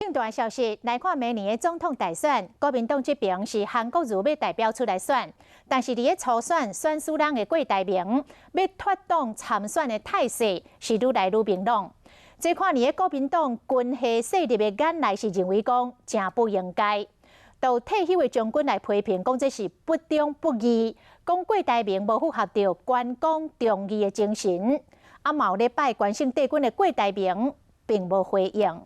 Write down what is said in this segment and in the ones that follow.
更大消息來看，明年的總統大選，國民黨這邊是韓國瑜欲代表出來選，但是佇咧初選選輸人的郭台銘，欲脫黨參選的態勢是愈來愈明朗。這看佇咧國民黨軍系勢力的眼內是認為講誠不應該。都退休的將軍來批評講這是不忠不義，講郭台銘無符合著關公忠義的精神。啊，嘛有咧拜關聖帝君的郭台銘並無回應。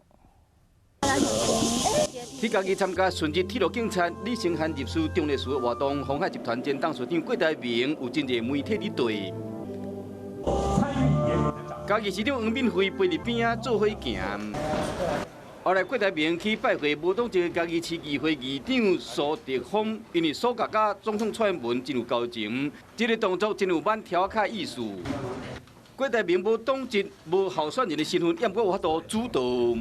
去嘉義參加順日鐵路警察李承翰入仕忠烈祠的活動，鴻海集團前董事長郭台銘有真濟媒體佇綴。嘉義市長黃敏惠陪佇邊仔做伙行。後來郭台銘去拜會無黨籍嘉義市議會議長蘇德峰，因為蘇家佮總統蔡英文真有交情，這個動作真有挽柱仔跤意思。郭台銘無黨籍、無候選人的身份，猶閣有法度主導。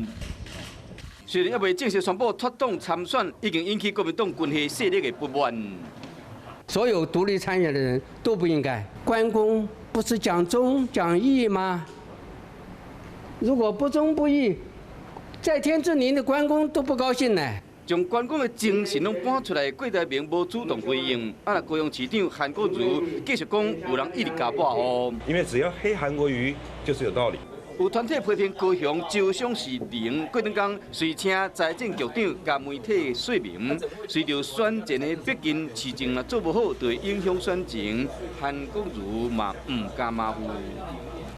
雖然猶未正式宣布脫黨參選，已經引起國民黨軍系勢力的不滿。所有獨立參選的人都不應該。關公不是講忠講義嗎？如果不忠不義，在天之靈的關公都不高興呢。將關公的精神攏搬出來，郭台銘無主動回應。啊，高雄市長韓國瑜繼續講，有人一直共抹烏。因為只要黑韓國瑜，就是有道理。有團體批評高雄招商是零，過兩工隨請財政局長佮媒體說明，隨著選戰的逼近，市政若做無好，就會影響選情。韓國瑜嘛毋敢馬虎。